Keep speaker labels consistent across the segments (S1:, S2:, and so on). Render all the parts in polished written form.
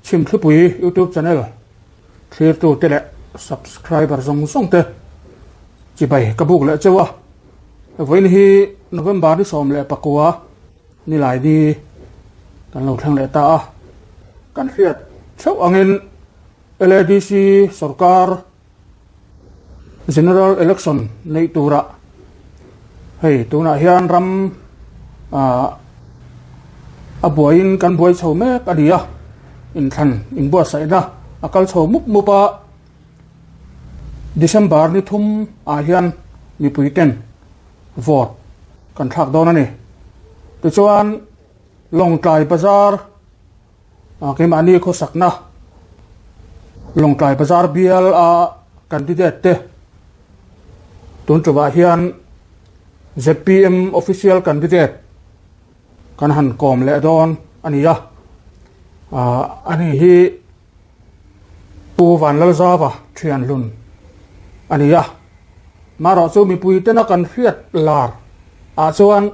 S1: Chhimthlipui YouTube channel thlirtute leh subscriber zawng zawng te chibai ka buk leh cheu a. Vawiin hi November ni 19 nilai ni kan lo thleng leh ta a. Kan hriat theuh angin LADC sorkar General Election neih turah hei tunah hian ram ah a buaiin kan buai chho mek a ni a, inthlan inbuatsaihna a kal chho mup mup a, December ni thum ah hian mipui ten vote kan thlak dawn a ni. Tichuan Lawngtlai Bazar Keimahni khawsakna Lawngtlai Bazar bial a candidate te tun tumah hian zpm official candidate kan han kawm leh dawn a ni a, ani hi Pu Vanlalzava thianhlun a ni a, marawh chu mipui tena kan hriat lar ah chuan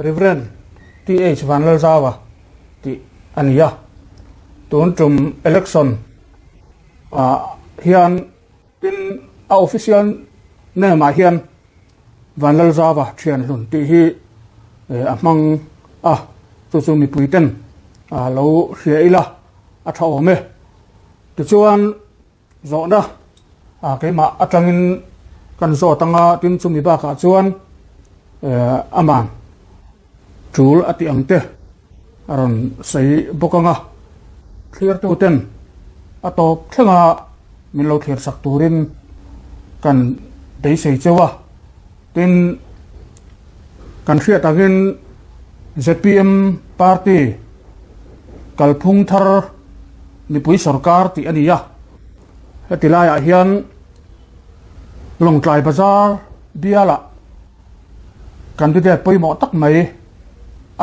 S1: Rev. TH Vanlalzava tih a ni a, tun tum election ah hian tin a official name ah hian Vanlalzava thianhlun tih hi a hmang a, chu chu mipui ten lo hria ila a tha awm e. Tichuan Zawhna, Keimah atangin kan zawt anga tin chumi bakah chuan aman tul a tih ang te a rawn sawi bawk anga thlirtu ten a tawp thlenga min lo thlir sak turin kan beisei cheu a, tin kan hriat angin zpm party kalphung thar mipui sorkar tih a ni a, heti laiah hian Lawngtlai Bazar bialah candidate pawimawh tak mai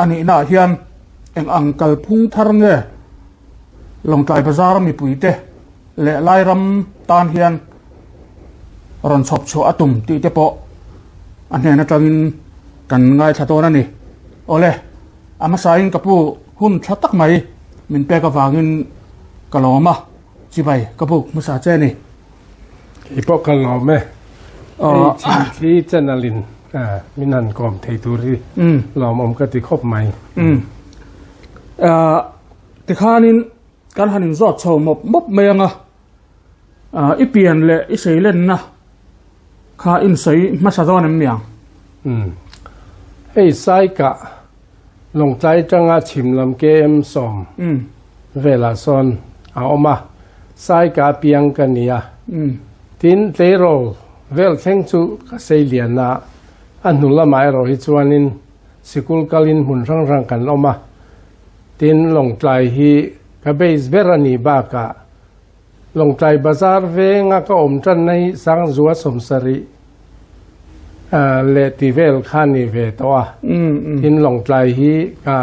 S1: a nihnaah hian eng ang kalphung thar nge Lawngtlai Bazar mipuite leh Lairam tan hian rawn chhawp chhuah a tum tih te pawh a hnen atangin kan ngaithla dawn a ni. Awle, a hmasain ka pu hun tha tak mai min pek avangin ka lawm a, chibai ka buk hmasa che a ni.
S2: Kei pawh ka lawm e. Hei chhimthli channel in min han kawm thei tur hi lawmawm ka ti khawp mai.
S1: Tikhanin Kan han inzawt chho mawp mawp mai ang a, i pian leh i seilenna kha insawi hmasa dawn em niang?
S2: Umm. Hei Saikah Lawngtlai atanga chhim lam KM 10 velah sawn a awm a, Saikah piang ka ni a. Tin, tleirawl vel thleng chu ka seilian a, a hnu lamah erawh hi chuanin sikul kalin hmun hrang hrang kan awm a. Tin, Lawngtlai hi ka base ber a nih bakah Lawngtlai Bazar venga ka awm tanna hi Sangzua 70 leh ti vel kha ni ve tawh a. Tin, Lawngtlai hi ka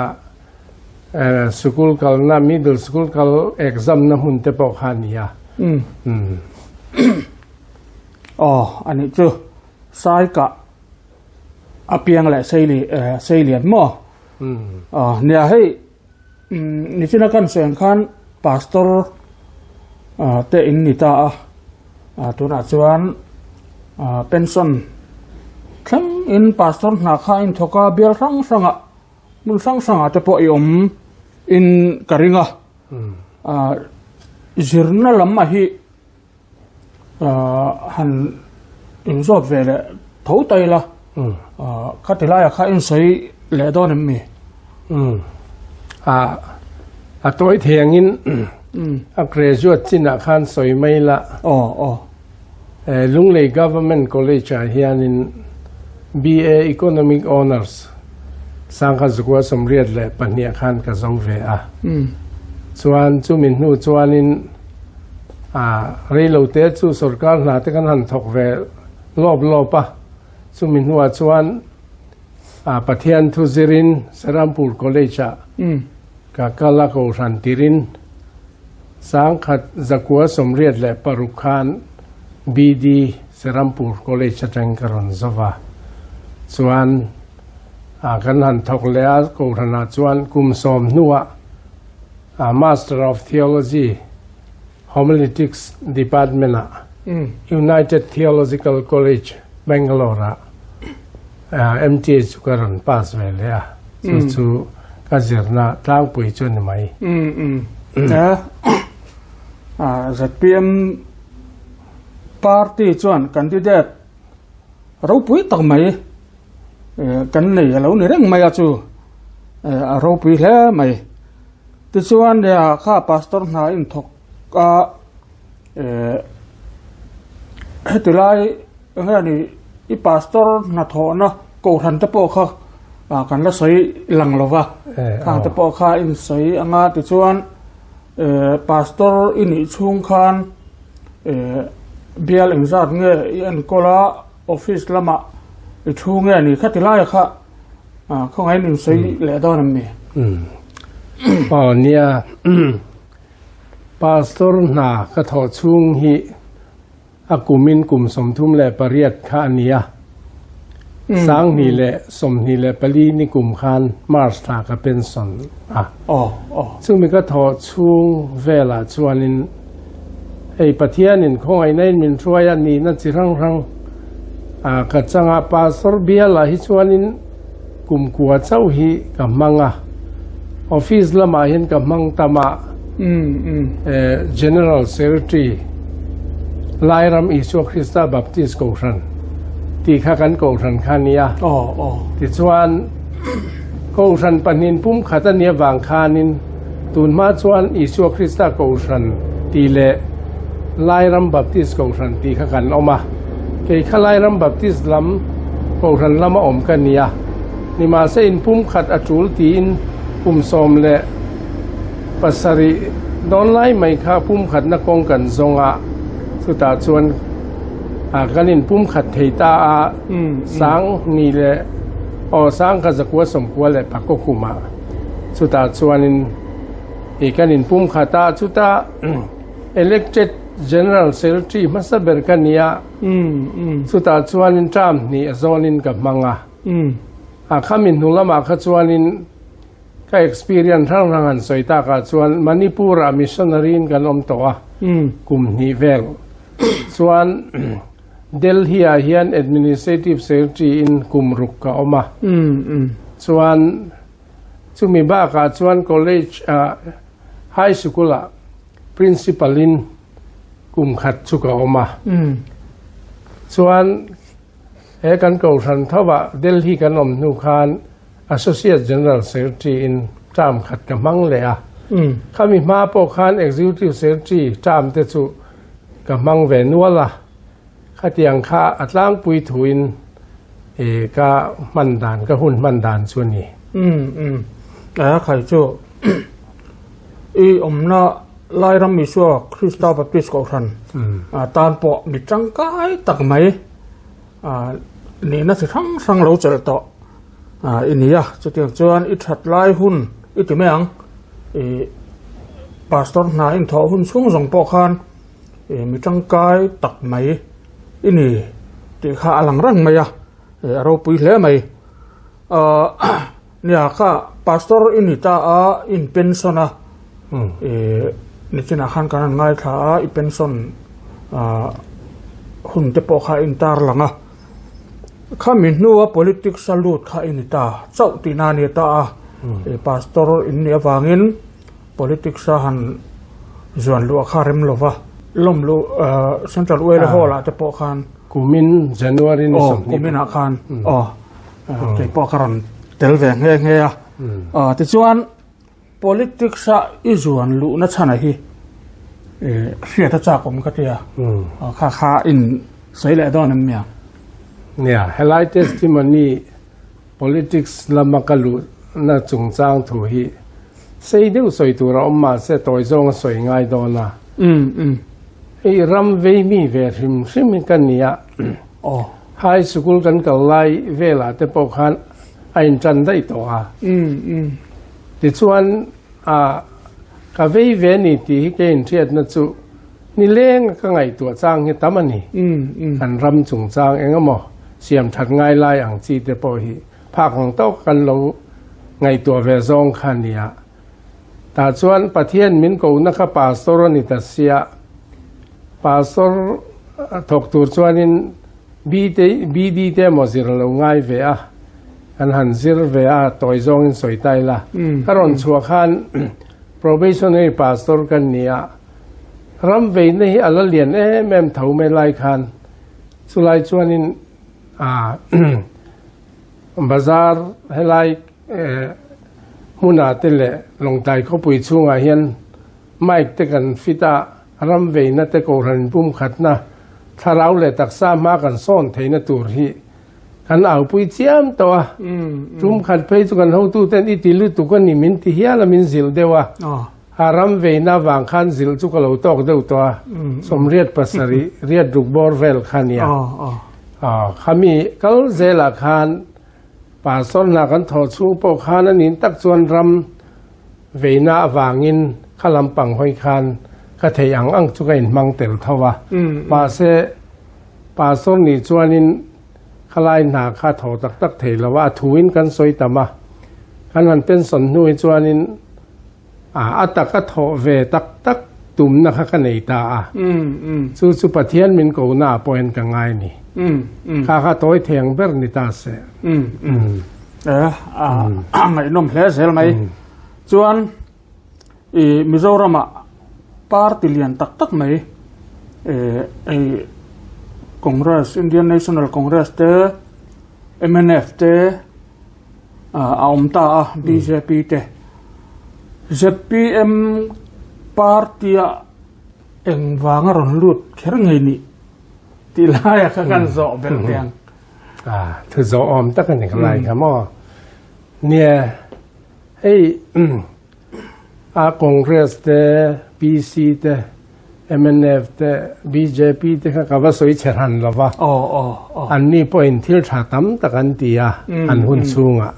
S2: sikul kalna, middle school kal exam na hmun te pawh kha a ni a.
S1: Aw, a nih chu. Saikah a piang leh seilian maw? Nia hei nichina kan sawi ang khan pastor te in ni ta a, tunah chuan pension thleng in pastor hna kha a inthawk a, bial hrang hrangah hmun hrang hrangah te pawh i awm in ka ring a, zirna lam a hi han inzawt ve leh tho ta ila khati laiah kha insawi leh dawn em mi?
S2: A a tawi thei angin a graduate chinah khan sawi mai la.
S1: Aw aw.
S2: Lunglei Government College ah hianin BA Economic Honours sangkhat zakua 82 khan ka zo ve a. Chuan chumi hnu chuanin A reilo te chu sorkar hna te kan han thawk ve lawp lawp a, chumi hnuah chuan a Pathian thu zirin Serampur College ah ka kal a kohhran tirin 1986 khan BD Serampur College atangin ka rawn zo va, chuan a kan han thawk leh a kohhranah chuan kum 10 hnuah. Master of Theology, Homiletics Department ah United Theological College, Bangalore ah MTH chu ka rawn pass ve leh a, chu chu ka zirna tlangpui chu a ni mai.
S1: ZPM party chuan candidate ropui tak mai kan nei a lo ni reng mai a chu a ropui hle mai. Tichuan nia kha pastor hna in thawk a heti lai enge ni i pastor hnathawhna kohhran te pawh kha kan la sawi lang lo va khang te pawh kha in sawi anga tichuan pastor i nih chhung khan bial engzat nge i enkawl a office lamah i thu nge ni kha ti laia kha Khawngaiin in sawi leh dawn em ni?
S2: Aw nia, Pastor hna ka thawh chhung hi a kumin kum 38 kha a ni a, 2024 ni kum khan March thla ka pension a. Chumi ka thawh chhung velah chuanin Hei Pathianin khawngaihna in min hruai a nihna chi hrang hrang a ka chang a, Pastor bialah hi chuanin kum kua chauh hi ka hmang a, office lamah hian ka hmang tam a, General Secretary Lairam Isua Krista Baptist Kohhran tih kha kan kohhran kha a nia, tichuan kohhran pahnin pumkhat a nih avang khanin Tun hma chuan Isua Krista Kohhran tih leh Lairam Baptist Kohhran tih kha kan awm a. Kei kha Lairam Baptist lam Kohhran lama awm ka ni a. Nimahse inpumkhat a tul tiin kum 17 dawn lai mai kha pumkhatna kawng kan zawng a, chutah chuan kan inpumkhat thei ta a, sang hnih leh aw sangkhat zakua sawmkua leh pakua kumah. Chutah chuanin i kan inpum khat a, chuta Elected General Secretary hmasa ber ka ni a, chutah chuanin term hnih a zawnin ka hmang a. A khami hnu lamah kha chuanin ka experience hrang hrang han sawi takah chuan Manipur-ah missionary-in kan awm tawh a, kum hnih vel chuan Delhi-ah hian Administrative Secretary-in kum ruk ka awm a, chuan chumi bakah chuan College ah High School-ah Principal-in kum khat chu ka awm a. Chuan he kan kohhran thovah Delhi kan awm hnu khan Associate General Secretary-in term khat ka hmang leh a. Khami hma pawh khan Executive Secretary term te chu ka hmang ve nual a, khatiang kha a tlangpui thuin i ka hman dan, ka hun hman dan chu a ni.
S1: Umm umm a khai chu i awmna Lairam Isua Krista Baptist Kohhran tan pawh mi tangkai tak mai nihna chi hrang hrang lo chelh tawh i ni a, chutiang chuan i that lai hun i ti mai ang. Ih pastor hna inthawh hun chhung zawng pawh khan ih mi tangkai tak mai i ni tih kha a lang reng mai a, ih a ropui hle mai. Ahh nia kha pastor i ni ta a i in pension a, ih nichinah khan kan han ngaithla a i pension ah hun te pawh kha a intar lang a, Khami hnua politics a lut kha i ni ta chauh tihna a ni ta a, i pastor in nih avangin politics a han zuan luah kha rem lo va. Lawm luh Central Oil Hall ah te pawh khan.
S2: Kumin January ni 20.
S1: Aw kumin ah khan aw kei pawh ka rawn tel ve nghe nghe a. Tichuan Politics a i zuan luhna chhana hi hriat a chak awm ka tia. Kha kha in sawi leh dawn em nia?
S2: Nia, helai testimony politics lama ka luhna chungchang thu hi sei deuh sawi tur a awm mahse tawi zawng a sawi ngai dawn a. Hei ram vei mi ve hrim hrim hi ka nia. High school kan kal lai velah te pawh khan a intan daih tawh a. Tichuan, a, ka vei ve ni tih hi ka inhriatna chu nileng a ka ngaihtuah chang hi tam a ni. Kan ram chungchang eng emaw siam that ngai lai ang chi te pawh hi phak ang tawk kan lo ngaihtuah ve zawng kha a nia. Tah chuan Pathian min kohna kha Pastor a ni ta sia. Pastor thawk tur chuanin BD te emaw zir a lo ngai ve a, kan han zir ve a, tawi zawngin sawi ta ila. Ka rawn chhuah khan Probationary Pastor kan ni a, ram veina hi a la lian em em tho mai lai khan chulai chuanin Bazar helai hmunah te leh Lawngtlai khawpui chhungah hian mic te kan fit a, ram veina te kohhran pumkhatna thlarau leh taksa hma kan sawn theihna tur hi kan aupui chiam tawh a. Tum khat phei chu kan hotuten i ti lutuk a ni min ti hial a min zilh deuh a. A ram veina vang khan zilh chu ka lo tawk deuh tawh a, 87 riat ruk bawr vel kha nia. Khami kal zelah khan pastor hna kan thawh chhung pawh khan a nin tak chuan ram veina avangin kha lampang hawi khan ka theih ang ang chu ka inhmang tel tho a. Mahse, pastor nih chuanin khalai hna kha thaw tak tak thei lo a, a thuin kan sawi tam a. Kan han pension hnu hi chuanin A taka thawh ve tak tak tumna kha ka nei ta a. Chu chu Pathian min kohna ah pawh hian ka ngai ni. Kha kha tawi theng ber ni ta se.
S1: A ngaihnawm hle zel mai. Chuan i Mizoramah party lian tak tak mai hei Congress, Indian National Congress te, mnf te, a awm ta a bjp te zpm party a eng vanga rawn lut kher ngei nih tih laia kha kan zawh belh teh ang.
S2: A thu zawh awm tak a ni kha lai kha maw nia hei A Congress te, PC te, mnf te, bjp te kha ka va sawi chhe hran lo va. Anni pawhin thil tha tam tak an ti a an hun chhungah.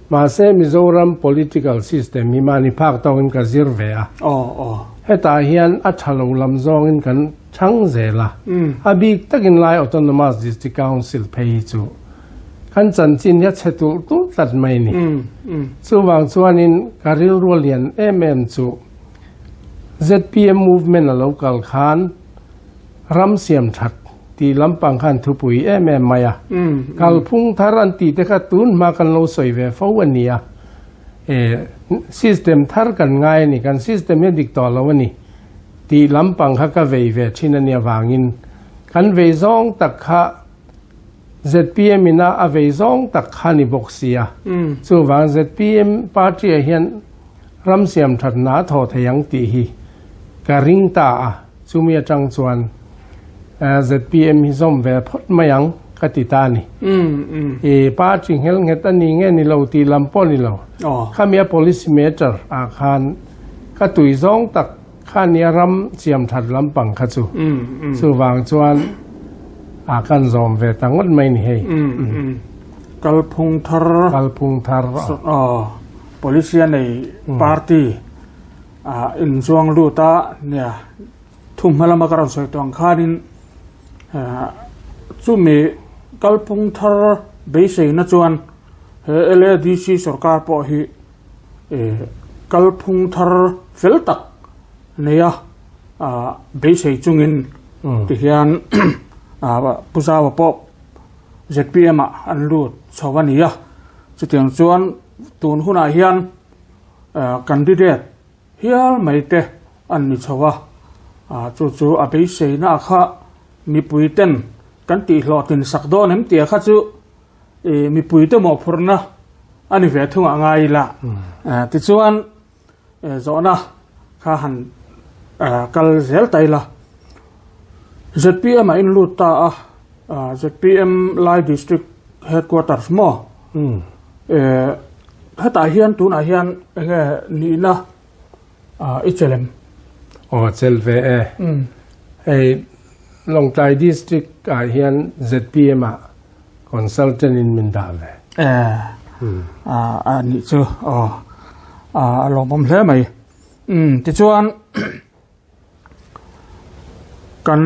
S2: Mahse Mizoram political system hi mahni phak tawkin ka zir ve a. Hetah hian a tha lo lam zawngin kan chhang zel a. A bik takin Lai Autonomous District Council phei hi chu Kan chanchin hi a chhe tulh tulh tlat mai ni. Chuvang chuanin ka rilru a lian em em chu zpm movement a lo kal khan ram siam that tih lampang khan thupui em em mai a. Kalphung thar an tih te kha tun hma kan lo sawi ve fo a ni a. E system thar kan ngai a ni, kan system hi a dik tawh lo a ni tih lampang kha ka vei ve thin a nih avangin kan vei zawng tak kha zpm in a a vei zawng tak kha ni bawk sia. Chuvang zpm party ah hian ram siam that na a thaw thei ang tih hi ka ring ta a, chumi atang chuan zpm hi zawm ve phawt mai ang ka ti ta a ni. I party nghel nghet a ni nge ni lo tih lam pawh ni lo. Khami a policy matter ah khan ka tui zawng tak Kha nia ram siam that lampang kha chu. Chuvang chuan a kan zawm ve ta ngawt mai ni hei.
S1: Kalphung thar.
S2: Kalphung thar.
S1: Aw, policy a nei party a inzuang lut a nia thu hma lama ka rawn sawi tawh ang khanin chumi kalphung thar beiseina chuan he LADC sorkar pawh hi Kalphung thar fel tak neia beisei chungin tihian Pu Zaua pawh zpm ah an lut chho a ni a. Chutiang chuan tun hunah hian candidate hial mai te an ni chho a, chu chu a beiseina kha mipui ten kan tihhlawhtlin sak dawn em tia kha chu I mipuite mawhphurhna a ni ve thung a ngai ila. Tichuan zawhna kha han kal zel ta ila. Zpm a inlut ta a, zpm Lai District Headquarters maw? Hetah hian tunah hian enge nihna i chelh em?
S2: Aw chelh ve e. Hei Lawngtlai District ah hian zpm ah Consultant in min dah ve.
S1: Eh, a nih chu aw, a lawmawm hle mai. Um, tichuan kan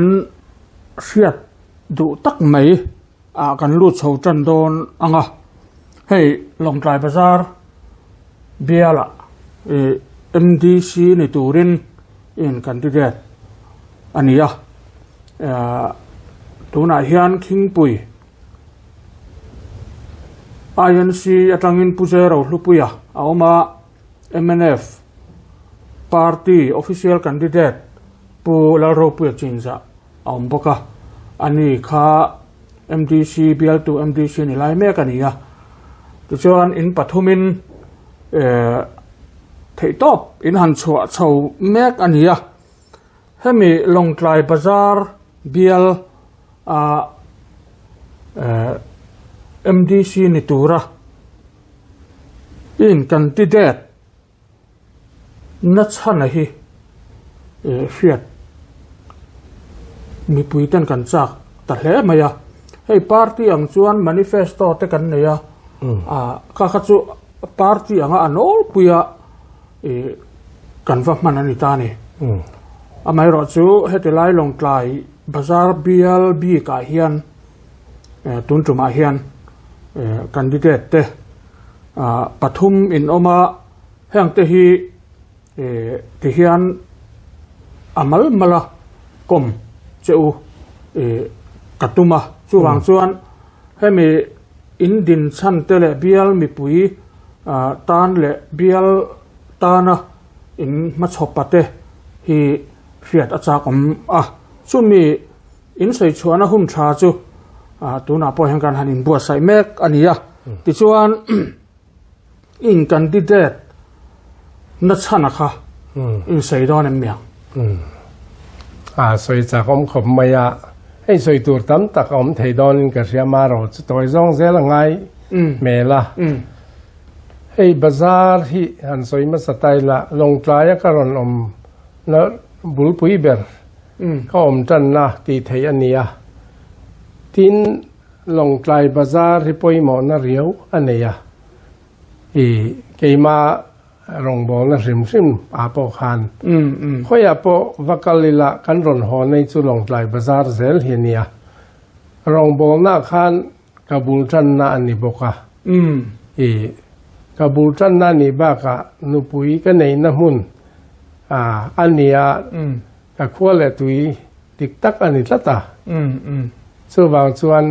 S1: hriat duh tak mai ah kan lut chho tan dawn ang a. Hei Lawngtlai Bazar bialah i MDC ni turin in candidate a ni a, tunah hian Khingpui INC atangin Pu Zero Hlupuia a awm a, mnf party official candidate Pu Lalropuia Chinzah a awm bawk a, ani kha MDC bialtu MDC ni lai mek a ni a, tichuan in pathumin eh theihtawp in han chhuah chho mek a ni a, hemi Lawngtlai Bazar bial ah eh MDC ni tura in candidate Nachhana hi hriat mipui ten kan chak ta hle mai a, hei party ang chuan manifesto te kan nei a, kha kha chu party anga a nawlpui a kan va hman a ni ta a ni. Amaherawh chu heti lai Lawngtlai Bazar bial bik ah hian tun tumah hian candidate te pathum in awm a, heng te hi ti hian a mal mal a kawm che u ka tum a, chuvang chuan hemi in din chhan te leh bial mipui tan leh bial tana in hmachhawpa te hi hriat a chak awm a, chumi In sawichhuahna hun tha chu tunah pawh hian kan han inbuatsaih mek a ni a. Tichuan in candidate na chhana kha in sawi dawn em mi ang?
S2: A sawi chak awm khawp mai a, hei sawi tur tam tak a awm thei dawnin ka hria marawh chu tawi zawng zel a ngai hmel a. Hei bazar hi han sawi hmasa ta ila Lawngtlaia ka rawn awm na bulpui ber Ka awm tanna tih theih a ni a, tin Lawngtlai Bazar hi pawimawhna riau a nei a, i keima rawngbawlna hrim hrim ah pawh khan khawiah pawh va kal ila kan rawn haw nei chu Lawngtlai Bazar zel hi a ni a, rawngbawlna khan ka bul tanna a ni bawk a, i ka bul tanna a nih bakah nupui ka neihna hmun a ni a, Ka khua leh tui dik tak a ni tlat a. Chuvang chuan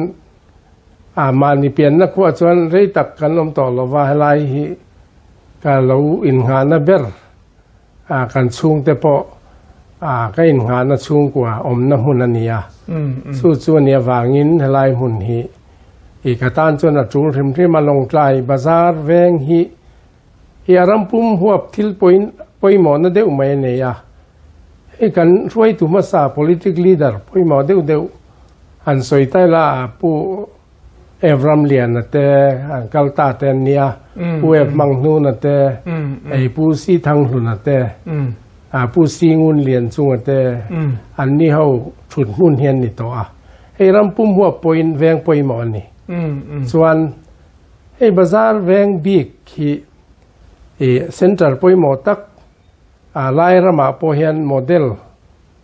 S2: a mahni pianna khuah chuan rei tak kan awm tawh lo va, helai hi ka lo innghahna ber a, kan chhungte pawh a ka innghahna chhungkua awmna hmun a ni a. Chu chu a nih avangin helai hmun hi i ka tan chuan a tul hrim hrim a, Lawngtlai Bazar veng hi Hi a ram pum huap thil pawimawhna deuh mai a nei a. Hei kan hruaitu hmasa politic leader pawimawh deuh deuh han sawi ta ila a Pu Ev Ramliana te an kal ta te an nia, Pu Ev Hmanghnuna te, hei Pu Si Thanghluna te, Pu Si Ngunlian chunga te an ni ho thut hmun hi an ni tawh a. Hei ram pum huap pawhin veng pawimawh a ni. Chuan Hei bazar veng bik hi i centre pawimawh tak a lai ramah pawh hian model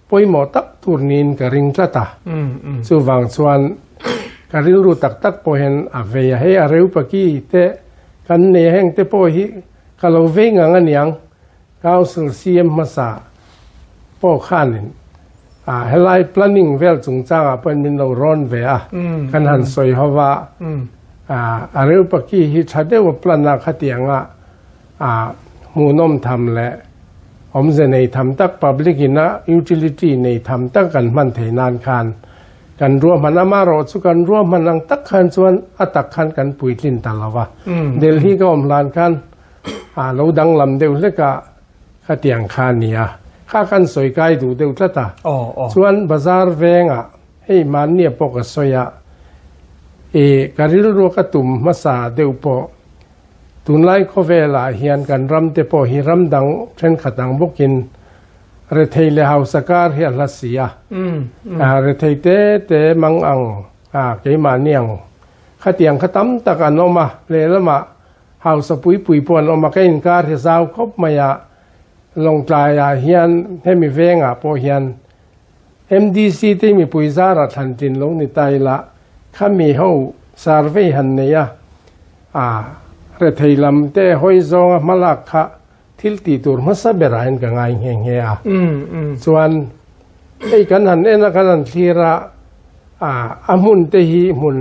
S2: pawimawh tak tur niin ka ring tlat a. Chuvang chuan ka rilru tak tak pawh hian a vei a, hei a reupaki te kan nei a heng te pawh hi ka lo vei ngang aniang Council CM hmasa pawh khanin ah helai planning vel chungchangah pawhin min lo rawn ve a, kan han sawi ho va, ah a Reupaki hi tha deuh a plan a khatianga ah hmuhnawm tham leh awmze nei tham tak public ina utility nei tham tak kan hman thei nan khan kan ruahman amarawh chu kan ruahman ang tak khan chuan a tak khan kan puitlin ta lo va, Delhi ka awm hlan khan A lo danglam deuh hlek a, khatiang kha a nia. Kha khan sawi kai duh deuh tlat a. Chuan bazar vengah hei mahnia pawh ka sawi a, i ka rilrua ka tum hmasa deuh pawh tunlai khawvelah hian kan ram te pawh hi ram dang thenkhat ang bawkin rethei leh hausa kar hi a hla si a. Rethei te te mang ang a keimahni ang khatiang kha tam tak an awm a, lehlamah Hausa pui pui pawh an awm a, ka inkar hi zau khawp mai a, Lawngtlaiah hian hemi vengah pawh hian MDC te mipui zara thlan tlin lo ni ta ila, khami ho survey han nei a, a rethei lam te hawi zawnga hmalak kha. thil tih tur hmasa berah hian ka ngai nghe nghe a. Chuan hei kan han en a, kan han thlir a, a hmun te hi hmun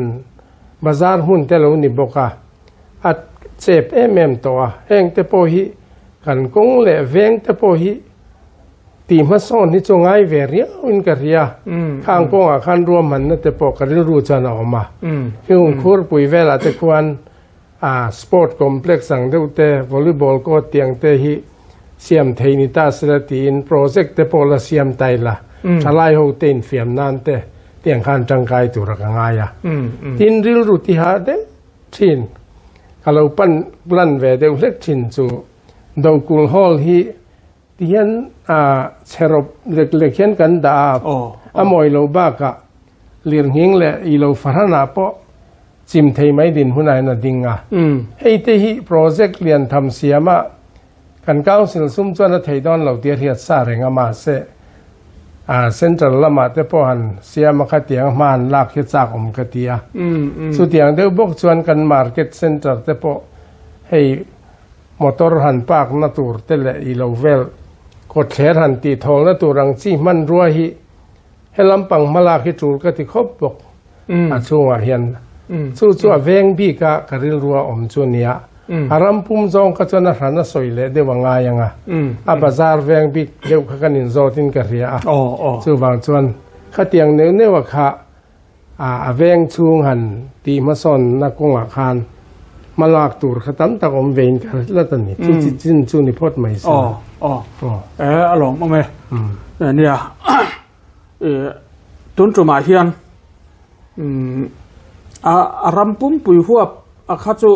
S2: bazar hmun te lo ni bawk a, a chep em em tawh a, heng te pawh hi kan kawng leh veng te pawh hi tih hmasawn hi chu ngai ve riau in ka hria, khang kawngah khan ruahmanna te pawh ka rilru chuan a awm a, heng khurpui velah te khuan a sport complex ang deuh te, volleyball court tiang te hi siam thei ni ta sela tiin project te pawh la siam ta ila, thalai ho te infiam nan te tiang khan tangkai tura ka ngai a. Tin rilru tiha deuh thin ka lo pan plan ve deuh hlek thin chu Dokul Hall hi Tihian chherawp lek lek hian kan dah a, a mawi lo bakah lirnghing leh i lo fahranah pawh chim thei mai din hunah hian a ding a. Hei te hi project lian tham siama kan council sum chuan a thei dawn lo tih a hriat sa reng a, mahse central lamah te pawh han siam a khatiang hma han lak hi chak awm ka ti a. Chutiang deuh bawk chuan kan market centre te pawh hei Motor han park na tur te leh i lo vel kawtthler han tih thawlna tur ang chi hmanrua hi he lampang hmalak hi tul ka ti khawp bawk a chhungah hian chu chu a veng bik a ka rilrua awm chu nia a ram pum zawng kha chuan a hran a sawi leh deuh a ngai ang a a bazar veng bik deuh kha kan inzawt in ka hria a chuvang chuan khatiang neuh neuh a kha A veng chhung han tih hmasawnna kawngah khan hmalak tur kha tam tak awm vein ka hre tlat a ni. Chu chi chin chu ni phawt mai se.
S1: Aw, aw. E, a lawm awm e. Nia, tun tumah hian a ram pumpui huap a kha chu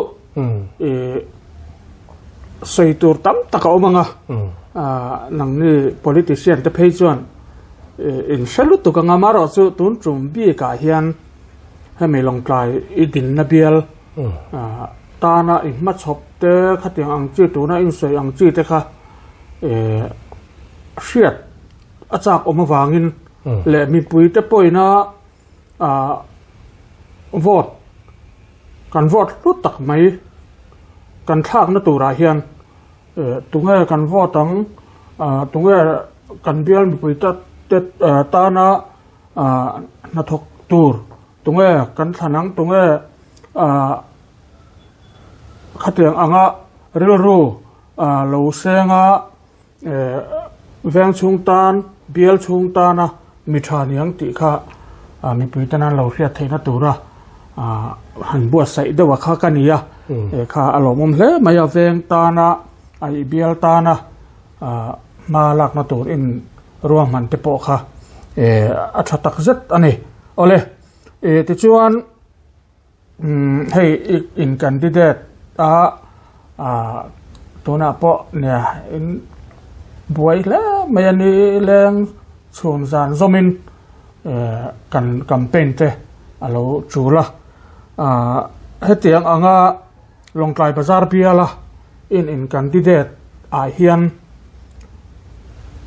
S1: sawi tur tam tak a awm ang a, nangni politician te phei chuan in hre lutuk ang a, amaherawh chu tun tum bikah hian hemi Lawngtlai i dinna bial tana i hmachhawp te khatiang ang chi tuna in sawi ang chi te kha hriat a chak awm avangin leh mipui te pawhin a Vote kan vote hlut tak mai kan thlakna turah hian tunge kan vote ang tunge kan bial mipui te tana hnathawk tur tunge kan thlan ang tunge khatiang anga rilru lo senga Veng chhung tan, bial chhung tana mi tha niang tih kha mipui ten an lo hriat theihna tura han buatsaih deuh a kha ka ni a, kha a lawmawm hle mai a, veng tana a i bial tana hma lakna tur in ruahman te pawh kha a tha tak zet a ni. Awle, tichuan. Hei in candidate a tunah pawh nia in buai hle mai a ni leng chhun zan zawmin kan campaign te a lo chul a hetiang anga Lawngtlai Bazar biala in in candidate ah hian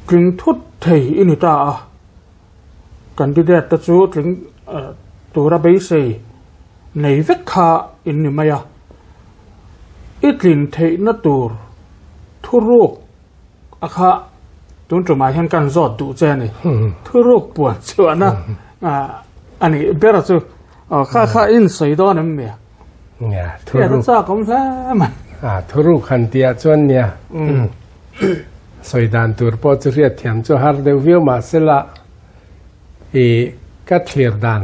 S1: tling thut thei i ni ta a. Candidate te chu tling tura beisei nei vek kha in ni mai a, i tlin theihna tur thuruk a kha tun tumah hian kan zawt duh che a ni. Thuruk puan chhuahna a nih ber chu kha kha in sawi dawn em nia?
S2: Nia, thuruk.
S1: Hriat a chak awm hle mai.
S2: Thuruk han tihah chuan nia. Sawi dan tur pawh chu hriat thiam chu har deuh viau mah sela i ka thlir dan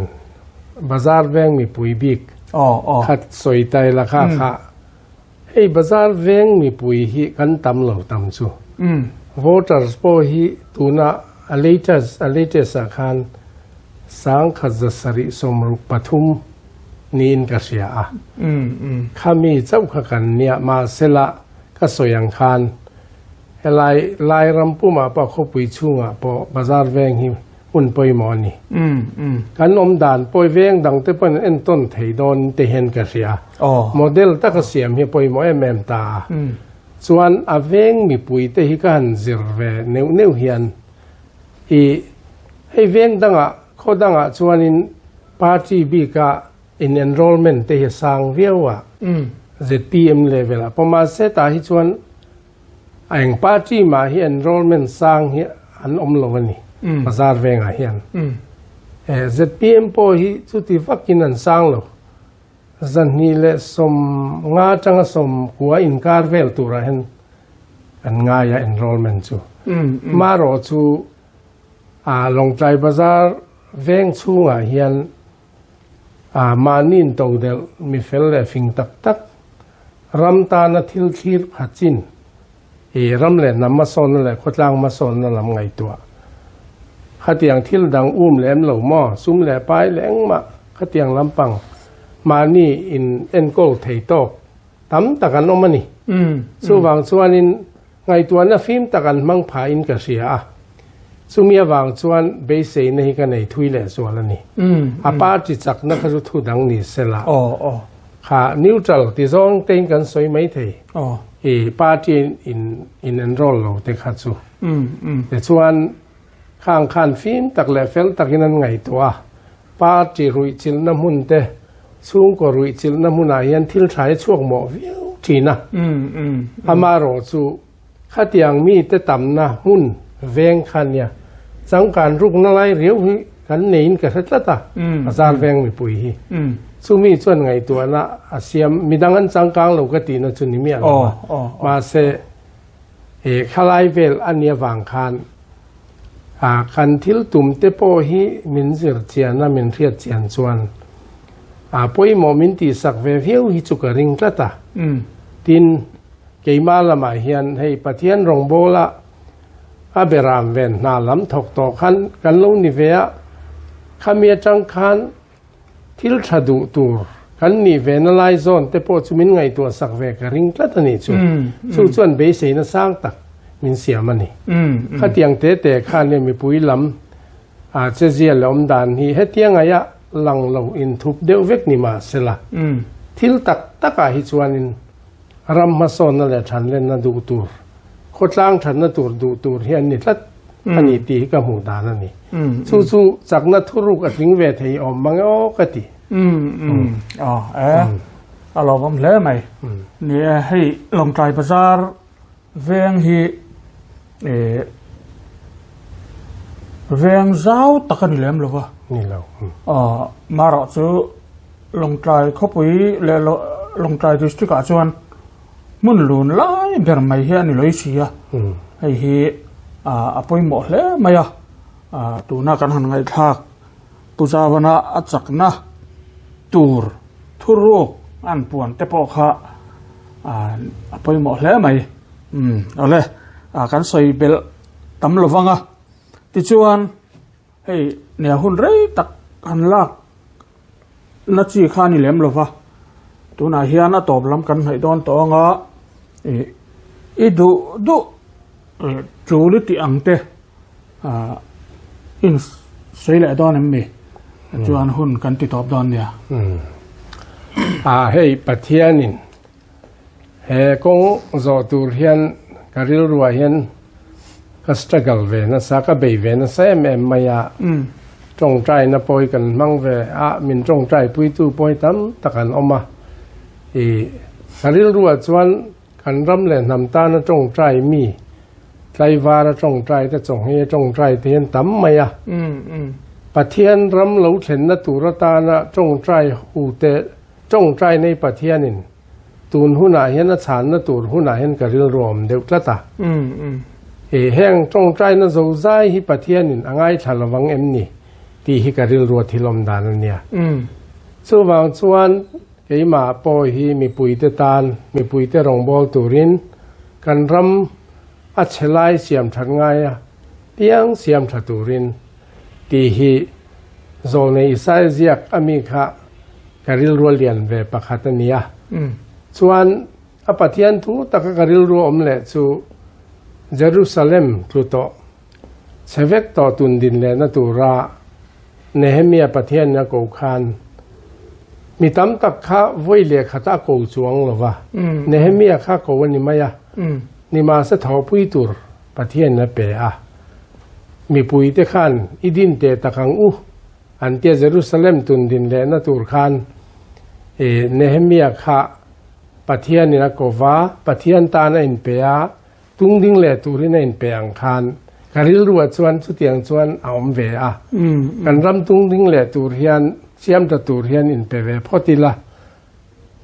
S2: bazar veng mipui bik kha sawi ta ila kha kha hei bazar veng mipui hi kan tam lo tam chu voters pawh hi tuna a latest a latest ah khan 1173 niin ka hria a khami chauh kha kan nia mahsela Ka sawi ang khan helai lai ram pumah pawh khawpui chhungah pawh bazar veng hi hmun pawimawh a ni. Kan awm dan pawi veng dang te pawhin an entawn thei dawn te hian ka hria. Model taka siam hi a pawimawh em em ta a. Chuan a veng mipui te hi ka han zir ve neuh neuh hian i hei veng dangah khaw dangah chuanin party bika In enrollment te hi a sang viau a, zpm level ah pawh mahse tah hi chuan A eng party mah hi enrollment sang hi an awm lo a ni bazar vengah hian. Zpm pawh hi chuti vakin an sang lo. 250 atanga 90 inkar vel turah hian an ngai a enrollment chu. Marawh chu Lawngtlai bazar veng chhungah hian Mahniin todelh mi fel leh fing tak tak, ram tana thil thlir pha chin, i ram leh hnam hmasawnna leh khawtlang hmasawnna lam ngaihtuah. Khatiang thil dang um lem lo maw, sum leh pai leh engmah khatiang lampang mahni in enkawl thei tawk tam tak an awm a ni. Chuvang chuanin Ngaihtuahna fim tak an hmang phahin ka hria a, chumi avang chuan beiseina hi ka nei thui leh zual a ni. A party chakna kha chu thu dang ni se la, kha neutral ti zawng tein kan sawi mai thei, i party in in enroll lo te kha chu. Tichuan, khang khan fim tak leh fel takin an ngaihtuah a, party ruihchilhna hmun te, chhungkaw ruihchilhna hmunah hian thil tha hi chhuak mawh viau thin a. Amaherawh chu khatiang mite tamna hmun veng kha nia changkan rukna lai riau hi kan neiin ka hre tlat a, bazar veng mipui hi. Chumi chuan ngaihtuahna a siam, midang an changkang lo ka tihna chu ni miah lo a, mahse khalai vel a nia vang khan A kan thil tum te pawh hi min zir chian a, min hriat chian chuan a pawimawh min tihsak ve viau hi chu ka ring tlat a. Tin, keimah lamah hian hei Pathian rawngbawla a beram ven hna lam thawk tawh khan kan lo ni ve a, khami atang khan Thil tha duh tur kan nih ve na lai zawn te pawh chu min ngaihtuah sak ve ka ring tlat a nih chu. Chu chuan beiseina sang tak min siam a ni. Khatiang te te khan nge mipui lam a chezia leh awm dan hi hetiang ngaia lang lo inthup deuh vek ni mah sela. Thil tak takah hi chuanin Ram hmasawnna leh thanlenna duh tur, khawtlang thatna tur duh tur hi an ni tlat a ni tih hi ka hmuh dan a ni. Chu chu chakna thuruk a tling ve thei awm mang e aw ka ti.
S1: Aw e, a lawmawm hle mai. Ni e, hei Lawngtlai Bazar veng hi veng zau tak a ni lem lo va.
S2: Ni lo.
S1: Aw, marawh chu Lawngtlai khawpui leh Lawngtlai district ah chuan hmun lun lai ber mai hi a ni lawih si a, hei hi a pawimawh hle mai a, tuna kan han ngaihthlak Pu Zavana a chakna tur thuruk an puan te pawh kha a pawimawh hle mai. Awle kan sawi belh tam lovang a, tichuan hei nia hun rei tak han lak Na chi kha a ni lem lova, tunah hian a tawp lam kan hnaih dawn tawh anga ih i duh duh tul i tih ang te ah in sawi leh dawn em mi chuan hun kan ti tawp dawn nia.
S2: Ah hei Pathianin he kawng zawh tur hian ka rilruah hian Ka struggle ve nasa, ka bei ve nasa em em mai a. Tawngtaina pawh hi kan hmang ve a, min tawngtai puitu pawh hi tam tak an awm a. I ka rilruah chuan kan ram leh hnam tana tawngtai mi, tlaivara tawngtai te, chawngheia tawngtai te hian tam mai a. Pathian ram lo thlenna tur atana tawngtai hu te, tawngtai nei Pathianin Tun hunah hian a chhanna tur hunah hian ka rilru a awm deuh tlat a. E, heng tawngtaina zo zai hi Pathianin a ngaithla lovang em ni tih hi ka rilru a thil awm dan a nia. Chuvang chuan keimah pawh hi mipuite tan, mipuite rawngbâwl turin kan ram a chhe lai siam that ngai a, piang siam tha turin tih hi Zawlnei Isaia ziak a mi kha ka rilru a lian ve pakhat a ni a. Chuan a Pathian thu taka ka rilru a awm leh chu Jerusalem tlu tawh, chhe vek tawh tun din lehna tura Nehemia Pathianin a ko khan mi tam tak kha vawi leh khat a ko chuang lo va, Nehemia kha ko a ni mai a, nimahse thawhpui tur Pathianin a pe a. Mipuite khan i din teh tak ang u an tia Jerusalem tun din lehna tur khan Nehemia kha Pathianin a ko va, Pathian tan a inpe a. Tung ding leh turin a inpe ang khan ka rilruah chuan chutiang chuan a awm ve a. Kan ram tung ding leh tur hian siam ta tur hian inpe ve phawt ila.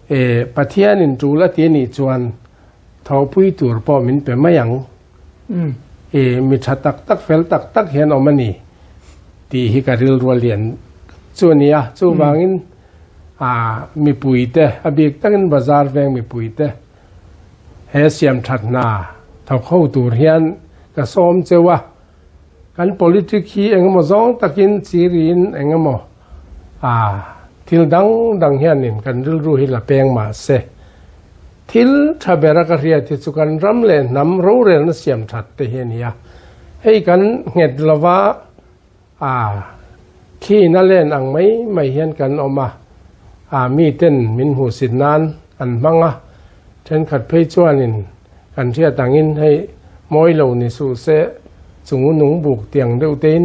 S2: E, Pathianin tul a ti anih chuan thawhpui tur pawh min pe mai ang. E, mi tha tak tak fel tak tak hian awm a ni tih hi ka rilrua lian chu a ni a. Chuvangin a mipuite, a bik takin bazar veng mipuite he siam that hna thawk ho tur hian ka sawm cheu a. Kan politic hi engemaw zawng takin chiriin engemaw a thil dang dang hianin kan rilru hi la peng mah se. Thil tha bera ka hriat hi chu kan ram leh hnam rorelna siam that te hi a ni a. Hei kan nghet lova a khi na len ang mai mai hian kan awm a, a miten min hmuhsit nan an hmang a, thenkhat phei chuanin kan hriat angin hei mawi lo ni suh se chung nung buk tiang deuh tein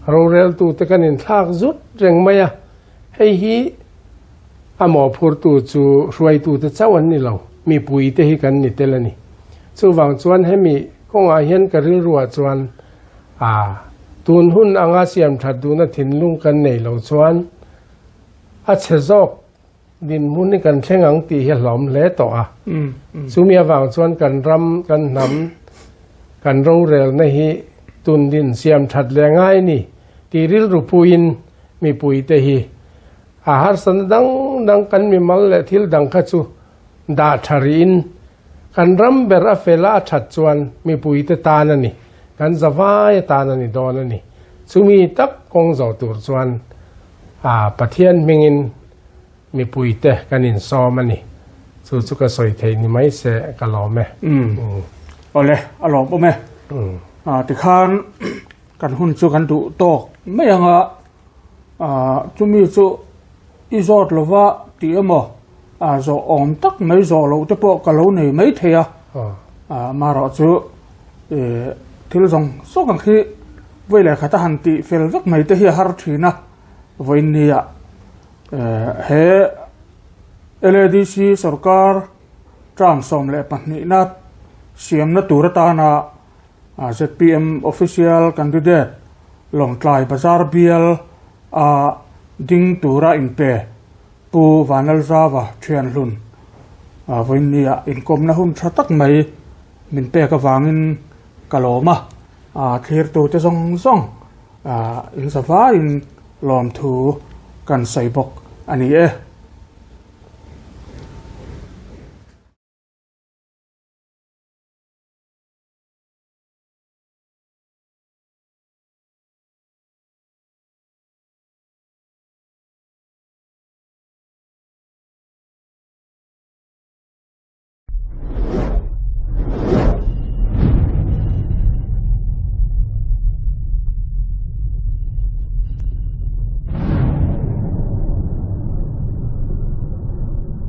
S2: roreltute kan inthlak zut reng mai a, hei hi a mawhphurtu chu hruaitute chauh an ni lo, mipuite hi kan ni tel a ni. Chuvang chuan hemi kawngah hian ka rilruah chuan A, tun hun anga siam that duhna thinlung kan nei lo chuan a chhe zawk dinhmun hi kan thleng ang tih hi a hlawm hle tawh a. Chumi avang chuan kan ram, kan hnam, kan rorelna hi tun din siam that leh ngai ni tih rilru puiin mipuite hi a harsatna dang dang kan mimal leh thil dang kha chu dah tha rihin Kan ram ber a fel a a that chuan mipuite tan a ni, kan zavai atan a ni dawn a ni. Chumi tak kawng zawh tur chuan a Pathian hmingin mipuite kan insawm a ni. Chu chu ka sawi thei ni mai se ka lawm e.
S1: Umm. Awle, a lawm awm e. Tikhan kan hun chu kan duh tawk mai ang a. Chumi chu i zawt lova tih emaw zawh awm tak mai zawh loh te pawh ka lo nei mai thei a. Amaherawh chu thil zawng zawng ang khi vawi leh khat a han tih fel vek mai te hi a har thin a. Vawiin nia he LADC sorkar term 12na siamna tur atana ZPM Official Candidate Lawngtlai Bazar bial a ding tura inpe Pu Vanlalzava Thianhlun vawiinnia inkawmna hun tha tak mai min pek avangin ka lawm a, thlirtute zawng zawng in zavaiin lawmthu kan sawi bawk a ni e.